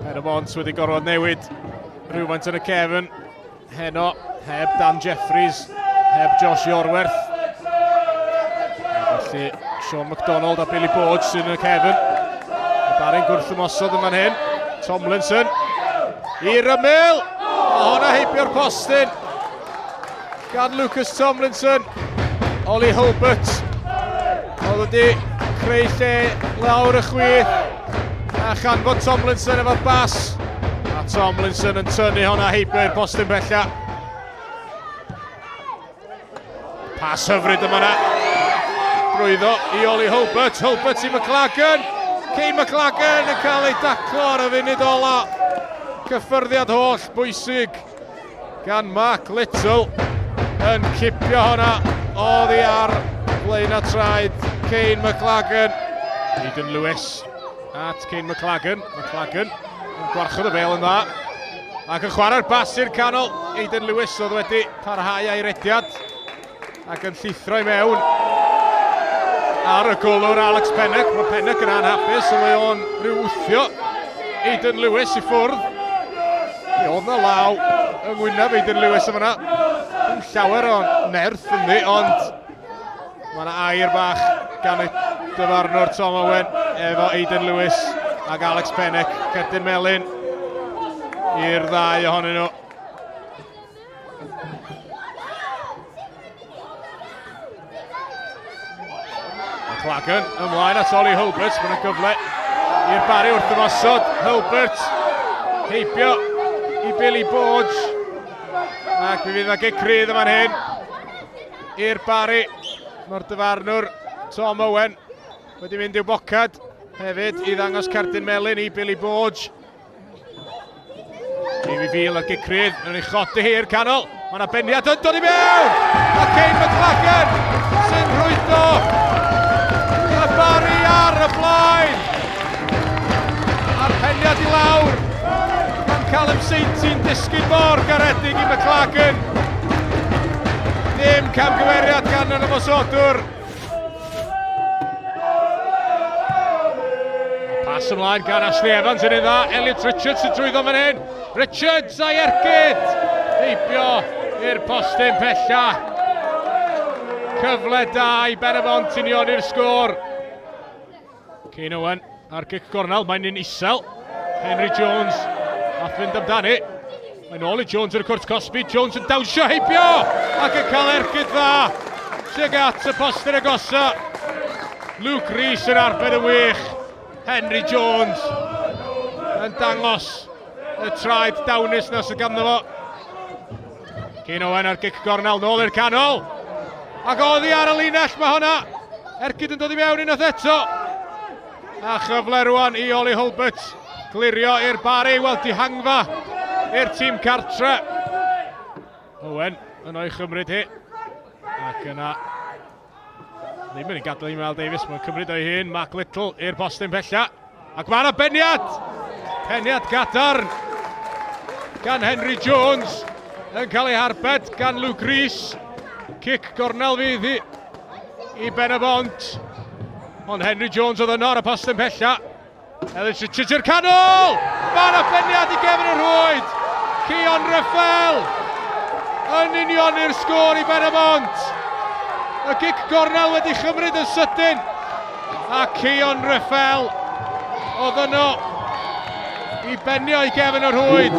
Pen-y-bont wedi gorfod newid rhywfaint yn y cefn heno, heb Dan Jeffries, heb Josh Iorwerth. Felly Sean McDonald a Billy Borge sydd yn y cefn. Y Barry'n gwrth ymosod yn fan hyn. Tomlinson i'r ymyl! A hwnna heibio'r postyn gan Lucas Tomlinson. Ollie Hulbert oedd wedi creu lle lawr y chwith a chanfod Tomlinson efo'r bas. A Tomlinson yn tynnu hwnna heibio i'r postyn bella. Pas hyfryd yma na. Drwyddo i Ollie Hulbert. Hulbert i McLagan. Kane McLagan yn cael ei daclo ar y funud ola. Cyffyrddiad holl bwysig gan Mark Little yn cipio hwnna oddi ar blaen a traed Kane McLagan. Aidan Lewis at Kane McLagan. McLagan yn gwarchod y bel yn dda. Ac yn chwarae'r bas i'r canol. Aidan Lewis oedd wedi parhau a'i rediad ac yn llithro i mewn ar y golwr Alex Pennock. Mae Pennock yn anhapus, ond mae o'n rhyw wthio Aidan Lewis i ffwrdd. Mi oedd na law yng ngwyneb Aidan Lewis yma. Dim llawer o nerth ynddi, ond mae yna air bach gan y dyfarnwr Tom Owen efo Aidan Lewis ac Alex Pennock. Cerdyn melyn i'r ddau ohonyn nhw. McLagan ymlaen at Ollie Hulbert. Mae'n gyfle i'r Barry wrth ymosod. Hulbert heibio i Billy Borge. Ac mi fydd yna gic rydd yma'n hyn i'r Barry. Mae'r dyfarnwr Tom Owen wedi mynd i'w bocad hefyd i ddangos cerdyn melyn i Billy Borge. Jamie Veal ar gic rydd, yn ei chodi hi i'r canol. Mae yna beniad yn dod i mewn! A Kane McLagan sy'n rhwydo! Y Barry ar y blaen! A'r peniad i lawr! Gan Callum Sainty'n disgyn mor garedig i McLagan. Dim camgymeriad gan yr ymosodwr. Pas ymlaen gan Ashley Evans yn ei dda. Elliot Richards sy'n trwyddo fan hyn. Richards a'i ergyd. Heibio i'r postyn pella. Cyfle da i Ben-y-bont unioni'r sgôr. Kane Owen ar gic gornel, mae'n un isel. Henry Jones a fynd amdani. Mae'n ôl i Jones yn y cwrt cosbi. Jones yn dawnsio heibio ac yn cael ergyd dda. Tuag at y poster agosa. Luke Rees yn arbed yn wych. Henry Jones yn dangos y traed dawnus na sydd ganddo fo. Kane Owen ar gic gornel, nôl i'r canol. Ac oddi ar y linell mae hwnna. Ergyd yn dod i mewn unwaith eto. A chyfle rwan i Ollie Hulbert. Glirio i'r Barry, wel dihangfa i'r tîm cartre. Owen yn o'i chymryd hi. Ac yna ddim yn ei gadael i Mel Davies, mae'n cymryd o'i hun, Mark Little i'r postyn pella. Ac mae yna beniad! Peniad gadarn gan Henry Jones yn cael ei harbed gan Luke Rees. Cic gornel fydd hi i Ben y Bont. Ond Henry Jones oedd yno ar y postyn pella. Ellis Richards i'r canol! Mae yna beniad i gefn y rhwyd! Cion Ruffel yn unioni'r sgôr i Ben y Bont. Y gic gornel wedi chymryd yn sydyn. A Cion Ruffel oedd yno i benio i gefn y rhwyd.